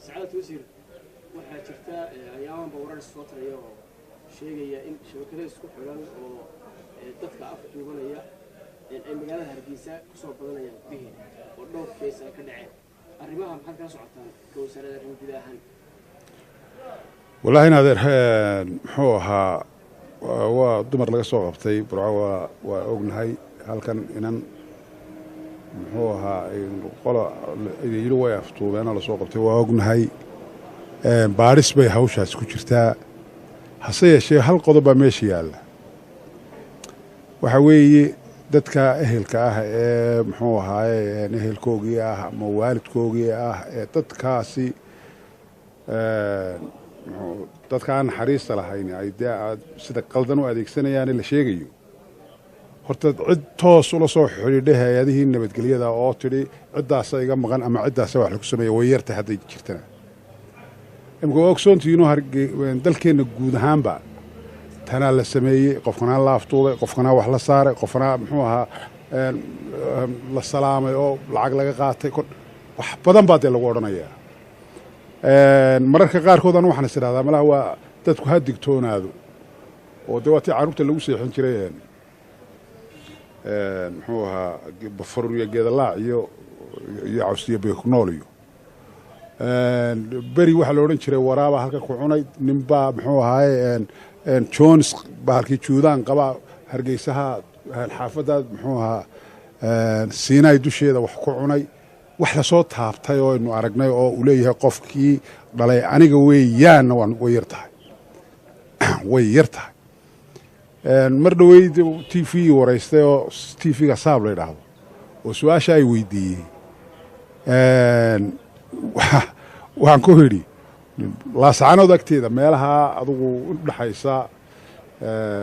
Sacaadatu wasiir, waxaa jirta ayaamanba warar soo taraya oo sheegaya in shabakado isku xidhan oo dadka afduubanaya ay magaalada Hargeysa kusoo badanayaan gudaheeda, oo dhowr case ay ka dhaceen. Arrimaha maxaad kala socotaan ka wasaaradda arrimo guud ahaan? Wallahi in adeer, muxuu ahaa, waa dumar laga soo qabtay Burco, waa ognahay. Halkan inan, muxuu ahaa, qola yidhi way aftuubeenoo lasoo qabtay, waa ognahay. Baadhis bay hawshaas ku jirtaa. Hase yeeshee hal qodob baa meesha yaalla. Waxa weeye dadka ehelka ah ee, muxuu ahaaye, ehelkoogii ah ama waalidkoogii ah ee dadkaasi, dadka aan naxariista lahayn ay dee sida qaldan u adeegsanayaane la sheegayo, horta cid toos ula soo xidhiidhay hay-adihii nabadgelyada oo tidhi ciddaasa iga maqan ama ciddaasa wax lagu sameeya way yartay. Hadday jirtana imika waa ogsoontihiinoo dalkeenna guud ahaanba tanaa la sameeyey, qofkanaa la aftuubay, qofkanaa wax la saaray, qofkanaa, muxuu ahaa, la salaamay oo lacag laga qaatay. Wax badan baa dee lagu odhanayaa. Mararka qaarkood anu waxaan is idhahdaa malaha waa dadku ha digtoonaado, oo dee waa tii carruurta lagu seexin jiray, muxuu ahaa, faruriya geedalaac iyo cawsiyo beeknool iyo beri waxaa la odhan jiray waraabaa halka ku cunay, ninbaa, muxuu ahaaye, Jones bahalkii juudaan qabaa Hargeysaha xaafadda, muxuu ahaa, Siinaay dusheeda wax ku cunay. Wax lasoo taabtay oo aynu aragnay oo uu leeyahay qofkii dhalay aniga weeyaanna way yar tahay, way yar tahay. Mar dhoweyd TV waraystay oo TV-ga Saab la yidhaahdo oo su-aasha ay weydiiyey, waxaan ku idhi Laascaanood agteeda meelaha adugu u dhexaysa,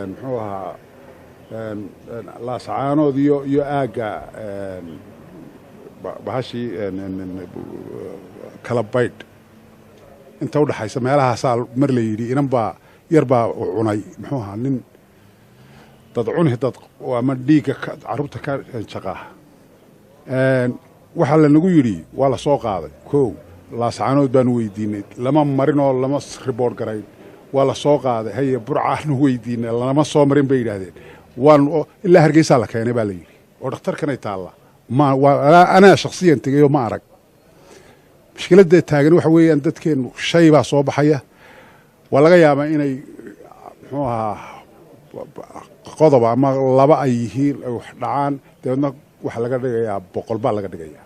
muxuu ahaa, Laascaanood iyo aagga bahashii Kala Baydh inta udhexaysa, meelahaasaa mar la yidhi inan baa yar baa cunay, muxuu ahaa, nin dad cuni dad ama dhiigga carruurta ka jaqaa. Waxaa lanagu yidhi waa la soo qaaday. Kow Laascaanood baanu weydiinay, lama marin oo lama report garayn, waa la soo qaaday. Haye, Burcaanu weydiinay, lama soo marin bay yidhaahdeen. Waan ilaa Hargeysaa la keenay baa la yidhi oo dhakhtarkanay taalla. Ma anaa shaksiyan tegayoo ma arag. Mushkiladda taagan waxa weeyaan dadkeennu shay baa soo baxaya, waa laga yaabaa inay, muxuu ahaa, qodob ama laba ay yihiin ay wax dhacaan, dabeedna waxaa laga dhigayaa 100 baa laga dhigayaa.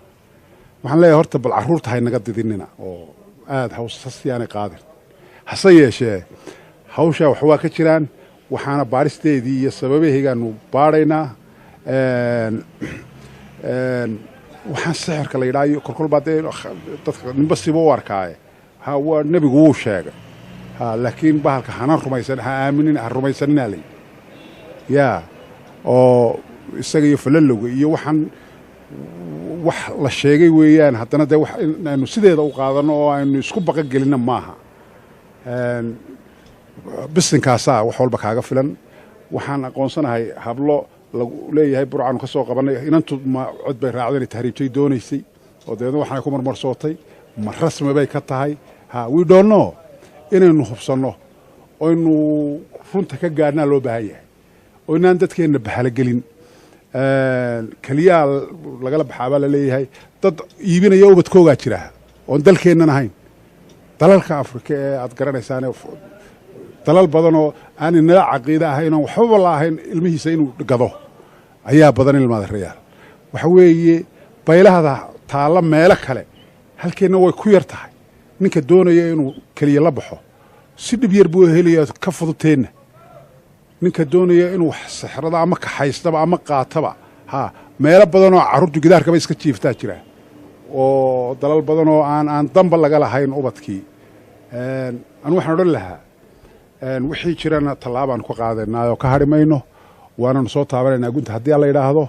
Waxaan leeyahay horta bal carruurta haynaga didinina oo aada hawsasiyaanay qaadin. Hase yeeshee hawshaa wax waa ka jiraan, waxaana baadhisteedii iyo sababaheygaanu baadhaynaa. Waxaan sixirka la yidhaha kolkol baa dee dadka ninba siba u arkaaye. Ha, waa nebigu wuu sheegay ha, laakiin bahalka hana rumaysan, ha aaminin, ha rumaysaninaa layidhi yaa, oo isaga iyo falalowga iyo waxaan wax la sheegay weeyaan. Haddana dee wax aynu sideeda u qaadanno oo aynu isku baqagelinna maaha. Bisinkaasaa wax walba kaaga filan. Waxaan aqoonsanahay hablo lagu leeyahay Burcaanu ka soo qabannay, inantu ma cod bay raacdeen, tahriibtay doonaysay oo dabeedna waxaanay ku marmarsootay. Ma rasmi bay ka tahay? Ha, we don't know. Inaynu hubsanno oynu runta ka gaadhnaa loo baahan yahay oo inaan dadkeenna bahalogelin. Keliyaa lagala baxaabaa la leeyahay, dad iibinaya ubadkoogaa jira oon dalkeennan ahayn, dalalka Afrika ee aad garanaysaane, dalal badanoo aan inala caqiide ahayn oon waxbaba la ahayn ilmihiisa inuu gado ayaa badan. Ilmaadareyaal, waxa weeye baylahada taalla meelo kale halkeenna way ku yar tahay. Ninka doonaya inuu keliya la baxo si dhib yar buu helaya ka fuduteenna. Ninka doonaya inuu wax sixrada ama kaxaystaba ama qaataba, ha, meelo badanoo carruurtu gidaarkaba iska jiiftaa jira oo dalal badanoo aan danba laga lahayn ubadkii. Anu waxaan odhan lahaa wixii jirana tallaabaan ku qaadaynaa oo ka hadhi mayno, waananu soo taabanaynaa gunta haddii alla yidhaahdo.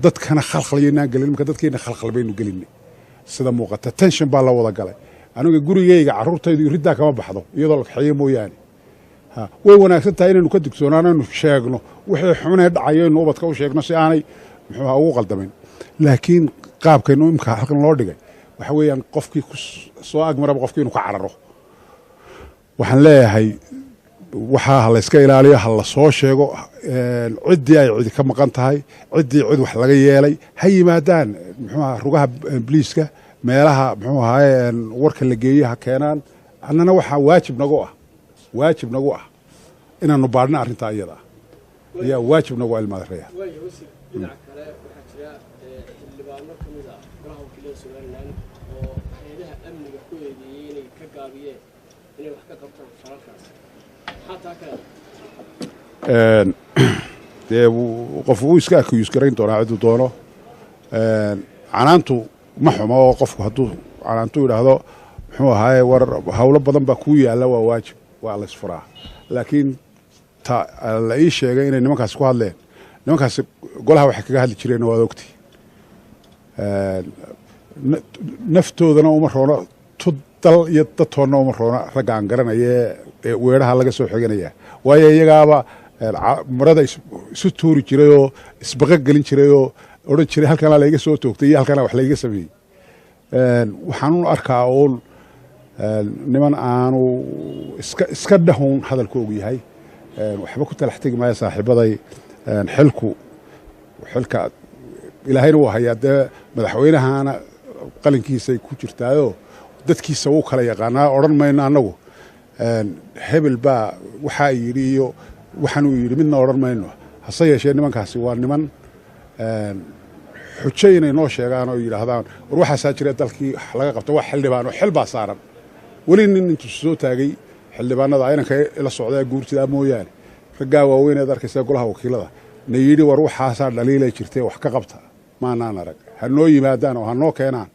Dadkana khalkhal yaynaan gelin. Marka dadkeena khalkhal baynu gelinay sida muuqata, tension baa la wada galay. Aniga gurigeyga carruurtaydu riddaa kama baxdo iyadoo la kaxeeyo mooyaane. Way wanaagsan tahay inaynu ka digtoonaano, aynu sheegno wixii xunee dhacayo, aynu ubadka u sheegno si aanay, muxuuha, ugu qaldamin, laakiin qaabkaynu imka halkan loo dhigay Waxa weeyaan qofkii ku soo agmaraba qofkii inuu ka cararo. Waxaan leeyahay waxaa ha layska ilaaliyo, ha la soo sheego ciddii ay cidi ka maqan tahay, ciddii cid wax laga yeelay ha yimaadaan, muxuu ahaa, rugaha booliiska, meelaha, muxuu ahaaye, warka la geeye ha keenaan. Annana waxaa waajib nagu ah inaanu baadhno arrintaa iyada ah ayaa waajib nagu ah, ilmaadareya. Waaya wasiir, dhinaca kale waxaa jira xildhibaano ka mid ah golaha wakiilada Somaliland oo hay'adaha amniga ku eedeeyey inay ka gaabiyeen inay wax ka qabtaan falalkaas. Maxaa taa ka Dee qof wuu iska accuse garayn doonaa ciduu doono. Canaantu ma xumo, oo qofku hadduu canaantu yidhaahdo, muxuu ahaaye, war howlo badan baa kuu yaalla, waa waajib, waa la isfuraa. Laakiin ta la ii sheegay inay nimankaasi ku hadleen, nimankaasi golaha waxay kaga hadli jireen waad ogti. Naftoodana uma roono, tu dal iyo dadtoonna uma roona ragga aan garanaya ee weedhaha laga soo xiganaya, waayo iyagaaba marada isu tuuri jiray oo isbaqa gelin jiray oo odhan jiray halkanaa layga soo toogtay iyo halkanaa wax layga sameeyey. Waxaan u arkaa uun niman aanu iska dhahun hadalkoogu yahay. Waxba ku talax tegi maayo saaxiibaday. Xilku xilka ilaahayna wuu hayaa, dee madaxweynahana qalinkiisay ku jirtaayoo dadkiisa wuu kala yaqaanaa. Odhan mayno annagu hebel baa waxaa yidhi iyo waxaanuu yidhi, midna odhan mayno. Hase yeeshee nimankaasi waa niman xujo inay noo sheegaan oo yidhaahdaan war waxaasaa jira, dalkii laga qabto. Waa xildhibaan oo xil baa saaran. Weli nin intuu soo taagay xildhibaanada inanka la socdaa guurtidaa mooyaane, raggaa waaweyneed arkaysaa golaha wakiilada na yidhi war waxaasaa dhaliilay jirtay, wax ka qabta, maanaan arag. Ha noo yimaadaan oo ha noo keenaan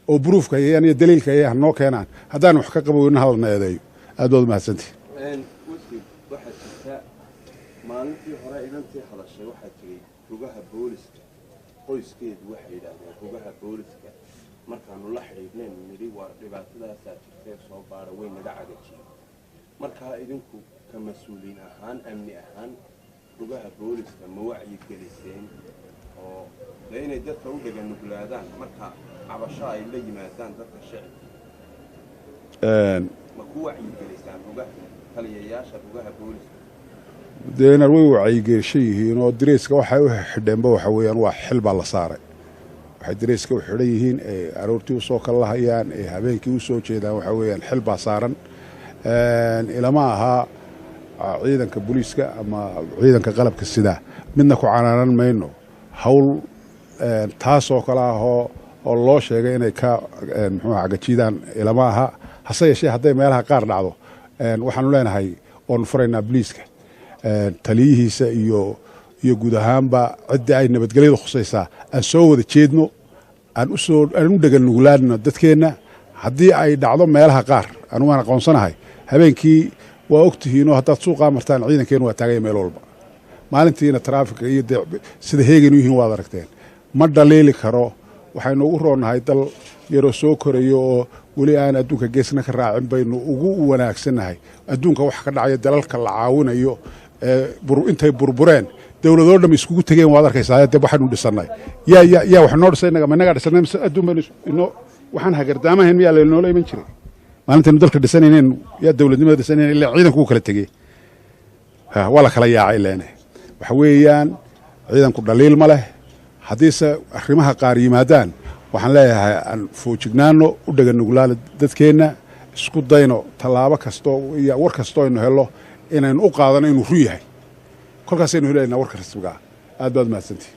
oo proof-ka hayaan iyo daliilka hayaan ha noo keenaan. Haddaan wax ka qaba weyno, hala eedeeyo. Aad baad umahadsantihi. Wasiir, waxaa jirta maalintii hore inantii hadashay waxaa jiray rugaha booliska, qoyskeedu waxay yidhaahdeen rugaha booliska markaanu la xidhiidhneen nidhi waa dhibaatadaasaa jirtee soo baara, way naga cagajiyeen. Markaa idinku ka mas-uuliin ahaan, amni ahaan, rugaha booliska ma wacyi geliseen oo dee inay dadka u dhega nuglaadaan marka cabasho ay la yimaadaan dadka shicibka, ma ku wacyigelisaan rugaha, taliyayaasha rugaha booliska? Dee inar way wacyigelishan yihiin oo dareyska waxay u xidheenba waxa weeyaan waa xil baa la saaray. Waxay dareyska u xidhan yihiin ee aroortii usoo kala lahayaan ee habeenkii u soo jeedaan waxa weeyaan xil baa saaran. Ilama ahaa ciidanka booliiska ama ciidanka qalabka sida midna ku canaanan mayno hawl taasoo kale ahoo oo loo sheegay inay ka, muxuu, cagajiidaan ilama aha. Hase yeeshee hadday meelaha qaar dhacdo, waxaanu leenahay oonu furaynaa booliiska taliyihiisa iyo guud ahaanba ciddii ay nabadgelyada khusaysaa, aan soo wada jeedno, aan usoo aan u dhegan nuglaadno dadkeenna. Haddii ay dhacdo meelaha qaar, anu waan aqoonsanahay, habeenkii waa ogtihiinoo haddaad suuqaa martaan ciidankeenu waa taagaya meel walba, maalintiina taraafika iyo dee sida heeganu yihiin waad aragteen. Ma dhaliili karo, waxaynu ugu roonnahay dal yaroo soo korayo oo weli aan adduunka geesna ka raacin baynu ugu wanaagsannahay. Adduunka waxa ka dhacaya dalalka la caawinayo ee intay burbureen dowladoo dham iskugu tegeen waad arkaysaa. Dee waxaynu dhisannay, yaa wax noo dhisay? Innaga ma innagaa dhisannay mise adduun baynu inoo waxaan hagardaamahayn miyaa laynoola iman jiray maalintaynu dalka dhisanayneen? Yaa dowladnimada dhisanayn ilaa ciidanku wuu kala tegey, waa la kala yaacay leene. Waxa weeyaan ciidanku dhaliil ma leh. Haddiise arrimaha qaar yimaadaan, waxaan leeyahay aan foojignaano, u dhaganuglaano dadkeenna, isku dayno tallaabo kastoo iyo war kastoo aynu hello inaynu u qaadano inuu run yahay. Kolkaasaynu helaynaa warka rasmiga ah. Aad baad mahadsantihin.